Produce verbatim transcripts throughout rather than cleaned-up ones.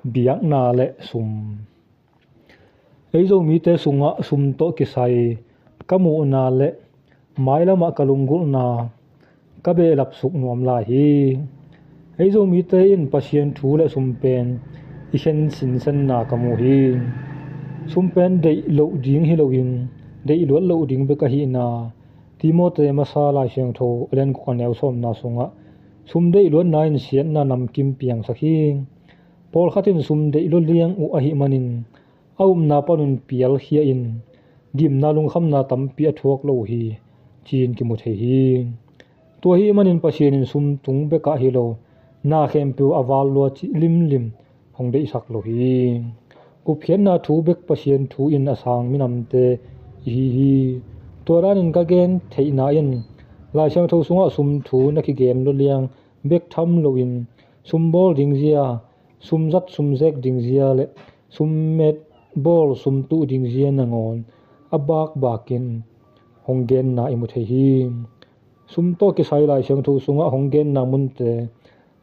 Biakna le sum. Ei Zomite sungah sum tawh kisai ka muhna le mailamah ka lunggulhna ka behlap suk nuam lai hi. Ei Zomite in Pasian thu le sum pen i khen sinsenna ka mu hi. Sum pen deih loh ding hi loin deih luat loh ding bek ahihna Timote masa Lai Siangtho a lian guk a neu sawmna sungah sum deih luatna in siatna namkim piangsak hi. Pawlkhat in sum deih lua liang uh ahih manin a upna panun pialkhia in gimna lungkhamna tampi a thuak lo uh hi, ci-in kimu thei hi. Tua ahih manin Pasian in sum tung bekah hi lo, na khempeuh a val lua cih limlim hong deihsak lo hi. Gupkhiatna thu bek Pasian thu in a sang minamte i hi hi. Tua danin ka gen theihna in Lai Siangtho sungah sum thu na kigen lua liang bek tham loin sum bawl ding zia, sum zat sum zek ding zia le sum met bawl sum tuh ding zia nangawn a bakbakin hong genna i mu thei hi. Sum tawh kisai Lai Siangtho sungah hong genna munte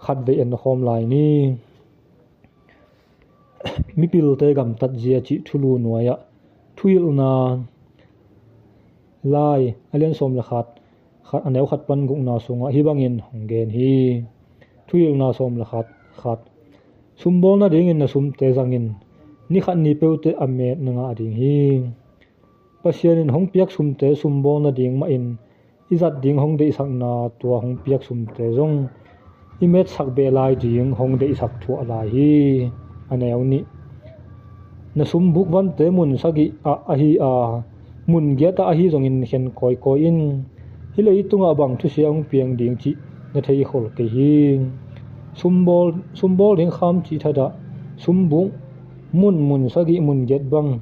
khatvei en khawm lai ni. Mipilte gamtat zia cih thulu nuai-ah Thuhilhna Lai a lian sawm le khat, khat a neu khat pan gukna sungah hih bangin hong gen hi. Thuhilhna sawm le khat, khat. Sum bawl nadingin na sumte zangin ni khat ni peuhte a met na ngah ding hi. Pasian in hong piak sumte sum bawl nading mahin i zat ding hong deihsakna tua hong piak sumte zong i metsak beh lai ding hong deihsak thuah lai hi. A neu nih. Na sum bukvante mun sagih ah ahi a, mun giat ah ahi zongin khen kawikawi in. Hih leitungah bang thusia hong piang ding cih na thei khol kei hi. Sum bawl, sum bawl ding kham cih thadah sum buk mun, mun sagih, mun giat bang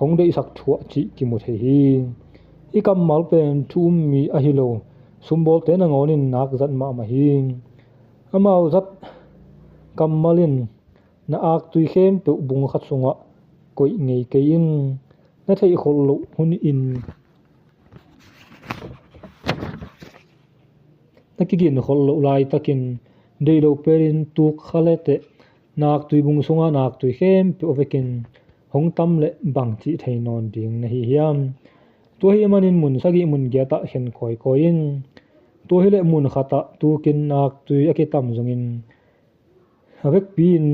hong deihsak thuah cih kimu thei hi. Hih kammal pen thu um mi ahi lo, sum bawlte nangawnin nak zat mahmah hi. Amau zat kammal in na aktui khempeuh bung khat sungah koih ngei kei in. Na theihkholh loh hun in na kiginkholh loh laitakin deih lo pelin tuk kha leteh na aktui bung sunga na aktui khempeuh a vekin hong tam le bangci thei nawn ding na hi hiam? Tua hih manin mun sagih mun giatah khen kawikawi in. Tua hileh mun khatah tukin na aktui a kitam zongin a vekpi in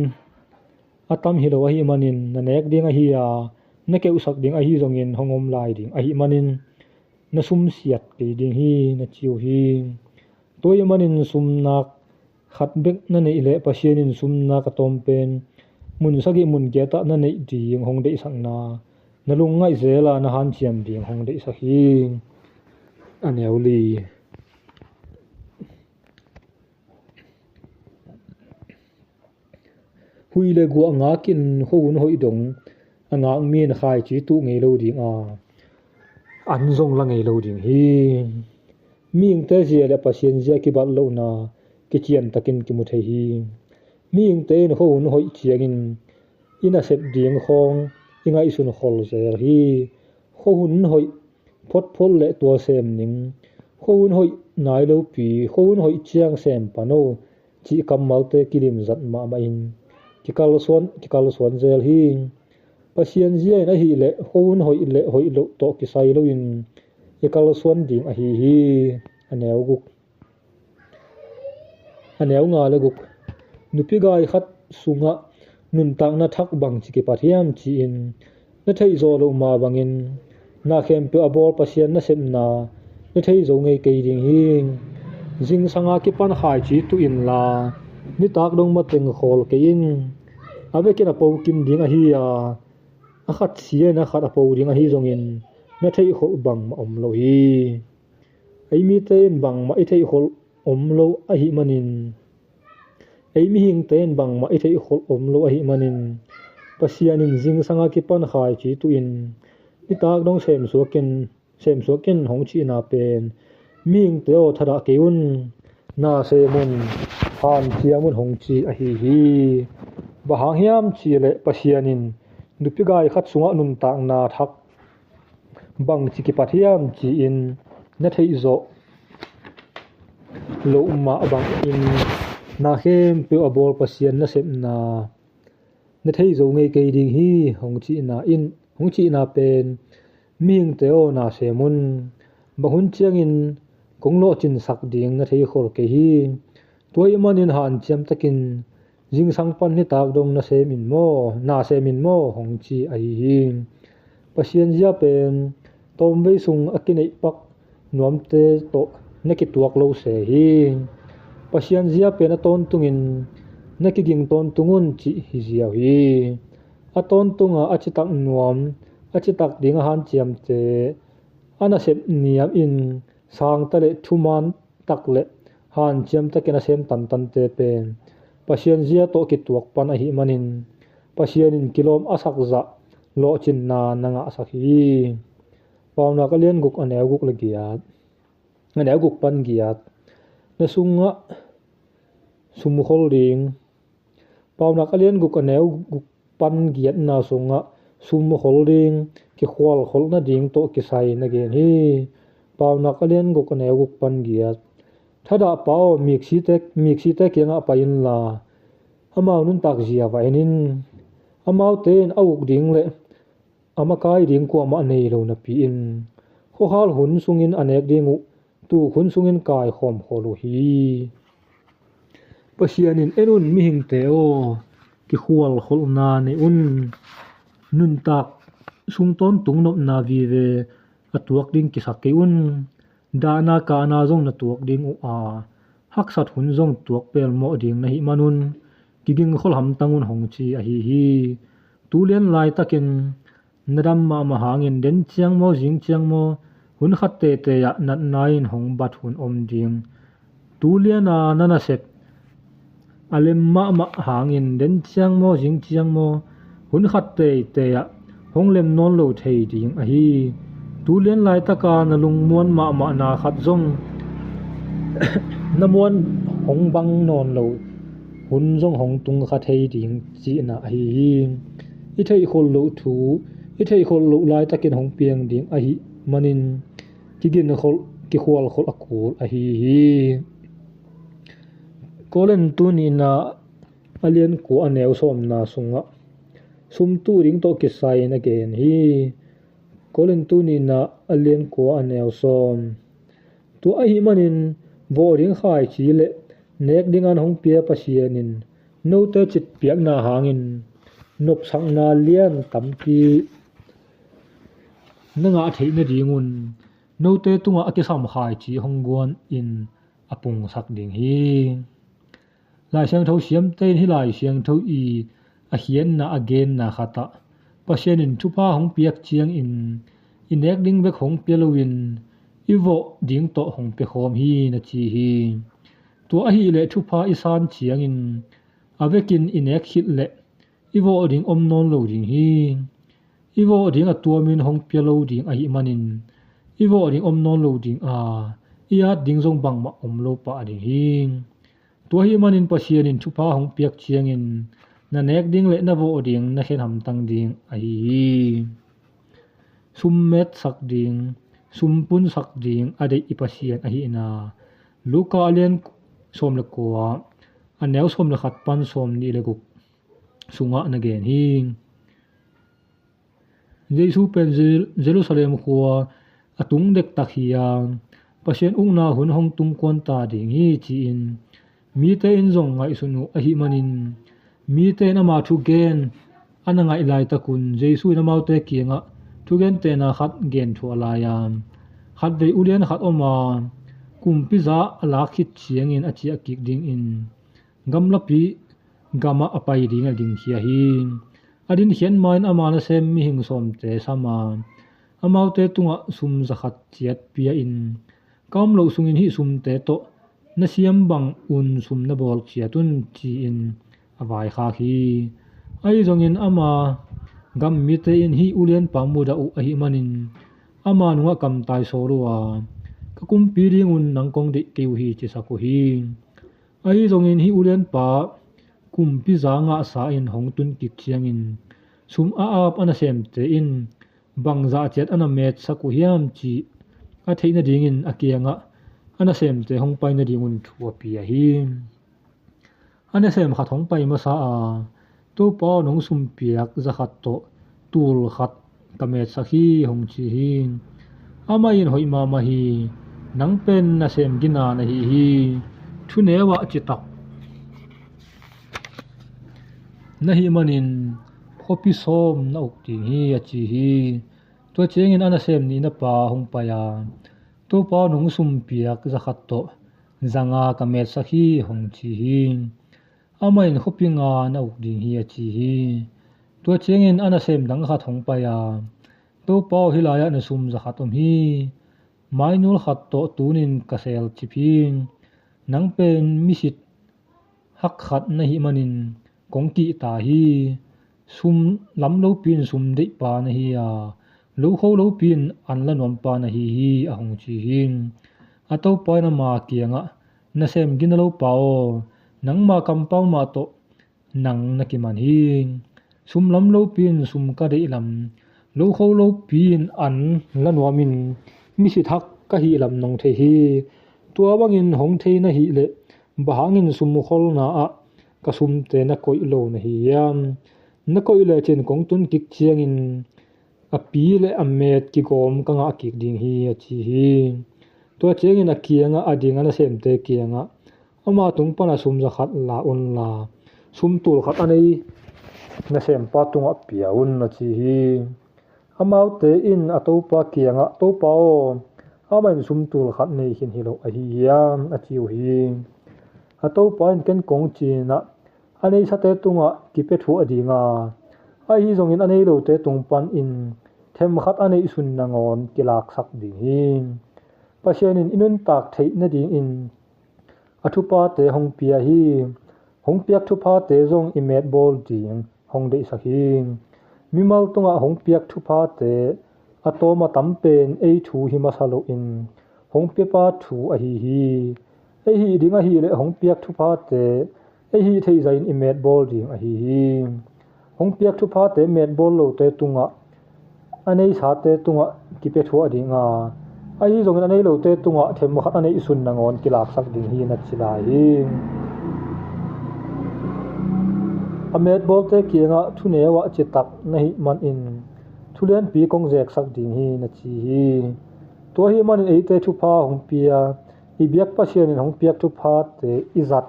a tam hi lo ahih manin na nek ding ahi a, na keuhsak ding ahi zongin hong om lai ding ahih manin na sumsiat kei ding hi na ci uh hi. Tua ahih manin sumnak khat bek na neih leh Pasian in sumnak a tawm pen mun sagih mun giatah na neih ding hong deihsakna na lungngaih zel a na hanciam ding hong deihsak hi. A neu li. Huih le guah ngakin khuahun hoih dong a ngak mi in khaici tuh ngei lo ding a, an zong la ngei lo ding hi. Mihingte zia le Pasian zia kibat lohna kician takin kimu thei hi. Mihingte in khuahun hoih ciangin i nasep ding khawng i ngaihsun khol zel hi. Khuahun hoih photphot le tua sem ning, khuahun hoih nai lopi, khuahun hoih ciang sem pan o cih kammalte kilimzat mahmah in kikalsuan, kikalsuan zel hi. Pasian zia in ahih leh khuahun hoih le hoih loh tawh kisai loin i kalsuan ding ahi hi. A neu guk. A neu nga le guk. Nupi gai khat sungah nuntakna thak bangci kipat hiam ci-in na theih zawh loh mah bangin na khempeuh a bawl Pasian nasepna na thei zo ngei kei ding hi. Zingsanga kipan khaici tuh inla nitak dong mateng khawl kei in. A vekin a po kim ding ahi a, a khat sia in a khat a po ding ahi zongin na theihkholh bangmah om lo hi. Ei mite in bangmah i theihkholh om lo ahih manin, ei mihingte in bangmah i theihkholh om lo ahih manin, Pasian in zingsanga kipan khaici tuh in nitak dong semsuak in, semsuak in hong cihna pen mihingte aw thadah kei un, na sem un, hanciam un hong ci ahi hi. Bang hang hiam cih leh Pasian in nupi gai khat sungah nuntakna thak bangci kipat hiam ci-in na theih zawh loh mah bangin na khempeuh a bawl Pasian nasepna na thei zo ngei kei ding hi, hong cihna in, hong cihna pen, mihingte aw, na sem un. Bang hun ciangin kong lawhcinsak ding na thei khol kei hi. Tua ahih manin hanciam takin zingsang pan nitak dong na sem in maw, na sem in maw, hong ci ahi hi. Pasian zia pen tawmvei sung a kineihpak nuamte tawh na kituak lo se hi. Pasian zia pen a tawntungin na kiging tawntung un, cih hi ziau hi. A tawntunga a citak nuam, a citak ding a hanciamte, a nasep niam in sangta le thuman tak le hanciam takin a sem tantante pen Pasian zia tawh kituak pan ahih manin, Pasian in kilawm a sakzah lawhcinna na ngahsak hi. Paunak a lian guk a neu guk le giat, a neu guk pan giat. Na sungah sum khol ding. Paunak a lian guk a neu guk pan giatna sungah sum khol ding, kikhual kholh nading tawh kisai na gen hi. Paunak a lian guk a neu guk pan giat. Thadahpa aw, miksite, miksite kiangah pai inla, amau nuntak zia va en in. Amaute in a uk ding le a makai ding kuamah nei lo napi-in, khuakhal hun sungin a nek ding uh tuk hun sungin kaikhawm khol uh hi. Pasian in, en un mihingte aw, kikhual kholhna nei un. Nuntak sung tawntung nopna vive a tuak ding kisa kei un. Dahna kahna zong na tuak ding uh a, haksat hun zong tuak pelmawh ding na hih manun, kiging kholh hamtang un, hong ci ahi hi. Tu lian laitakin na dam mahmah hangin den ciang maw, zing ciang maw, hun khat teitei ah natna in hong bat hun om ding. Tu liana na nasep a lem mahmah hangin den ciang maw, zing ciang maw, hun khat teitei ah hong lem nawn lo thei ding ahi. Tu lian laitaka na lungmuan mahmahna khat zong na muan hong bang nawn lo hun zong hong tung kha thei ding cihna ahi hi. I theihkholh loh thu, i theihkholh loh laitakin hong piang ding ahih manin, kigin kholh, kikhual kholh a kul ahi hi. Korin tu nihna a lian kua a neu sawmna sungah sum tuh ding tawh kisai na gen hi. Korin tu nihna a lian kua a neu sawm. Tua ahih manin vawh ding khaici le nek ding an hong pia Pasian in note citpiakna hangin nopsakna lian tampi na ngah theih nadingun note tungah a kisam khaici hong guan in a pungsak ding hi. Lai Siangtho siamte in hih Lai Siangtho i a khiatna a genna khatah Pasian in thupha hong piak ciangin i nek ding bek hong pia loin i vawh ding tawh hong pia khawm hi, na ci hi. Tua ahih leh thupha i san ciangin a vekin i nek khit leh i vawh ding om nawn lo ding hi. I vawh ding a tuamin hong pia lo ding ahih manin i vawh ding om nawn lo ding a, i at ding zong bangmah om lo pah ding hi. Tua ahih manin Pasian in thupha hong piak ciangin na nek ding le na vawh ding na khen hamtang ding ahi hi. Sum metsak ding, sum punsak ding a deih i Pasian ahihna Luka a lian sawm le kua a neu sawm le khat pan sawm nih le guk sungah na gen hi. Jesu pen Jer-, Jerusalem khua a tung dektak hi a, Pasian ukna hun hong tung kuan ta ding hi, ci-in mite in zong ngaihsun uh ahih manin, mite in ama thugen a na ngaih laitakun Jesu in amaute kiangah thugentehna khat gen thuah lai a, khatvei ulian khat om a, kumpiza a lak khit ciangin a ciah kik dingin gamlapi gamah a pai ding a dingkhia hi. A dinkhiat ma-in ama nasem mihing sawmte sam a, amaute tungah sum zakhat ciat pia-in, ka om loh sungin hih sumte tawh na siam bangun sum na bawl ciat un, ci-in a vaikhak hi. Ahi zongin ama gam mite in hih ulianpa mudah uh ahih manin ama nungah kamtai sawl uh a, ka kumpi dingun nang kong deih kei uh hi, cisak uh hi. Ahi zongin hih ulianpa kumpiza ngahsa in hong tun kik ciangin sum a ap a nasemte in bangzah ciat a na metsak uh hiam cih a theih nadingin a kiangah a nasemte hong pai nadingun thu a pia hi. A nasem khat hong pai masa a, Topa aw, nong sumpiak za khat tawh tul khat ka metsak hi, hong ci hi. Amah in, hoih mahmah hi, nang pen nasem gina na hi hi. Thu neu ah citak na hih manin khuapi sawm na uk ding hi, a ci hi. Tua ciangin a nasem nihna pa hong pai a, Topa aw, nong sumpiak za khat tawh za nga ka metsak hi, hong ci hi. Amah in, khuapi nga na uk ding hi, a ci hi. Tua ciangin a nasem dang khat hong pai a, Topa aw, hih lai-ah na sum za khat om hi. Mainul khat tawh tunin ka selcip hi. Nang pen misit hak khat na hih manin kong kihta hi. Sum lam lopi in sum deihpa na hi a, lokho lopi in an la nuampa na hi hi, a hong ci hi. A topa in ama kiangah, nasem gina lo pa aw, nangma kampau mah tawh nang na kiman hi. Sum lam lopi in sum ka deih lam, lokho lopi in an la nuamin misit hak ka hih lam nong thei hi. Tua bangin hong thei na hih leh, bang hangin sum kholna ah ka sumte na koih lo na hi hiam? Na koih lecin kong tun kik ciangin a pi le a met kigawm ka ngah kik ding hi, a ci hi. Tua ciangin a kiangah a ding a nasemte kiangah, ama tung pana sum za khat la unla, sum tul khat a nei nasempa tungah pia un, a ci hi. Amaute in a topa kiangah, topa aw, amah in sum tul khat nei khin hi lo ahi hiam? A ci uh hi. A topa in, ken kong cinah, a neisate tungah kipia thuah ding a, ahi zongin a nei lote tung panin themkhat a neihsun nangawn kilaksak ding hi. Pasian in i nuntak theih nadingin a thuphate hong pia hi. Hong piak thuphate zong i metbawl ding hong deihsak hi. Mimal tungah hong piak thuphate a tawm a tam pen ei thu hi masa loin hong piapa thu ahi hi. Ei hih ding ahih leh hong piak thuphate ei hih theih zahin i metbawl ding ahi hi. Hong piak thuphate metbawl lote tungah, a neisate tungah kipia thuah ding a, ahi zongin a nei lote tungah themkhat a neihsun nangawn kilaksak ding hi, na ci lai hi. A metbawlte kiangah thu neu ah citak na hih manin thu lianpi kong zeksak ding hi, na ci hi. Tua ahih manin eite thupha hong pia i biak Pasian in hong piak thuphate i zat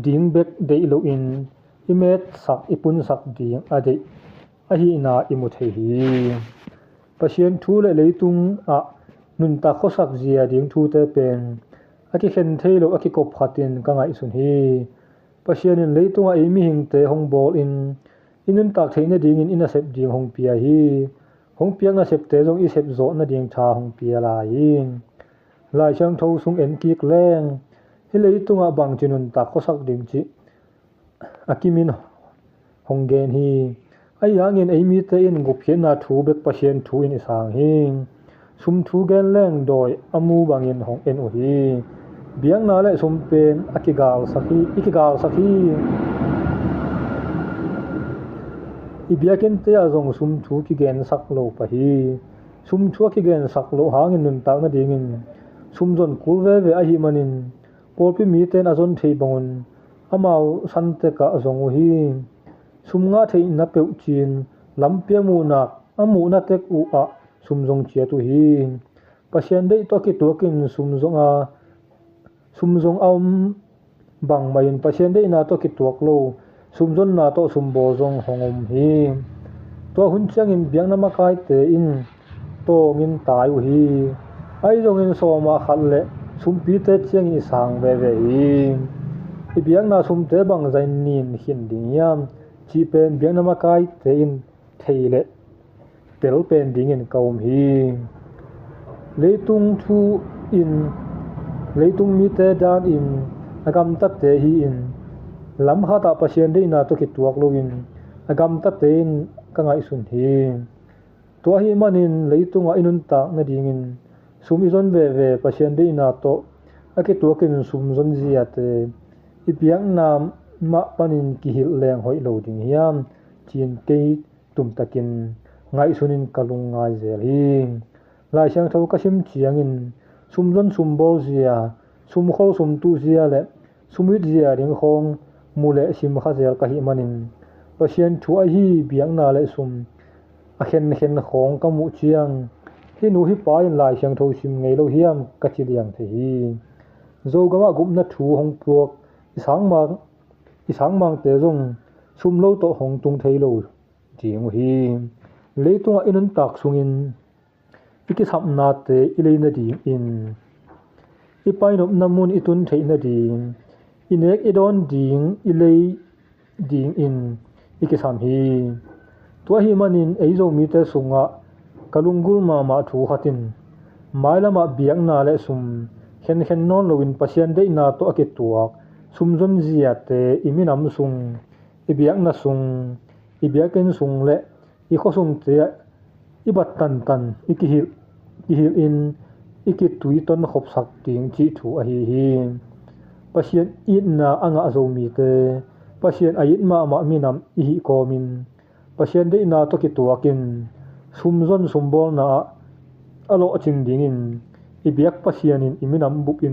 ding bek deih loin i metsak, i punsak ding a deih ahihna i mu thei hi. Pasian thu le leitung ah nuntak khuasak zia ding thute pen a kikhen thei lo, a kikop khatin ka ngaihsun hi. Pasian in leitungah ei mihingte hong bawlin i nuntak theih nadingin i nasep ding hong pia hi. Hong piak nasepte zong i sepzawh nading tha hong pia lai hi. Lai Siangtho sung en kik leng, hih leitungah bangci nuntak khuasak ding cih a kimin hong gen hi. Ahi hangin ei mite in gupkhiatna thu bek Pasian thu in i sang hi. Sum thu gen leng dawi a mu bangin hong en uh hi. Biakna le sum pen a kigalsak hi, i kigalsak hi. I biakinnte ah zong sum thu kigensak lo pah hi. Sum thu a kigensak loh hangin nuntak nadingin sum zon kul veve ahih manin pawlpi mite in a zon theih bangun amau santek ah zong uh hi. Sum ngah theihna peuh cin lampi a muhna, a muhna tek uh ah sum zong ciat uh hi. Pasian deih tawh a kituakin sum zong a, sum zong a om bangmah in Pasian deihna tawh kituak lo sum zonna tawh sum bawl zong hong om hi. Tua hun ciangin biakna makaite in tawngin tai uh hi. Ahi zongin sawma khat le sumpite ciangin i sang veve hi. I biakna sumte bangzah in nin khin ding hiam cih pen biakna makaite in thei le tel pen dingin ka um hi. Leitung thu in, leitung mite dan in a gamtate hi-in lam khatah Pasian deihna tawh kituak loin a gamtate in ka ngaihsun hi. Tua ahih manin leitungah i nuntak nadingin sum i zon veve Pasian deihna tawh a kituakin sum zon ziate i biakna mah panin kihilh leng hoih lo ding hiam, ci-in kei tumtakin ngaihsunin ka lungngai zel hi. Lai Siangtho ka sim ciangin sum zon sum bawl zia, sum khol sum tuh zia le sum it zia ding khawng mu leh sim kha zel ka hih manin Pasian thu ahi biakna le sum a khenkhen khawng ka muh ciang, hih nu hih pa in Lai Siangtho sim ngei lo hiam ka ci liang thei hi. Zogamah gupna thu hong puak i sangmang i sangmangte zong sum lo tawh hong tung thei lo ding uh hi. Leitungah i nuntak sungin i kisapnate i lei nadingin, i painopna mun i tun theih nading, i nek i dawn ding i lei dingin i kisam hi. Tua ahih manin ei Zomite sungah ka lunggulh mahmah thu khat in mailamah biakna le sum khenkhen nawn loin Pasian deihna tawh a kituak sumzon ziate i minam sung, i biakna sung, i biakinn sung le i khuasungte ah i bat tantan i kihilh, kihilhin i kitui tonkhopsak ding cih thu ahi hi. Pasian itna a ngah Zomite, Pasian a it mahmah minam i hih kawmin Pasian deihna tawh kituakin sumzon sumbawlna ah a lawhcing dingin i biak Pasian in i minam bupin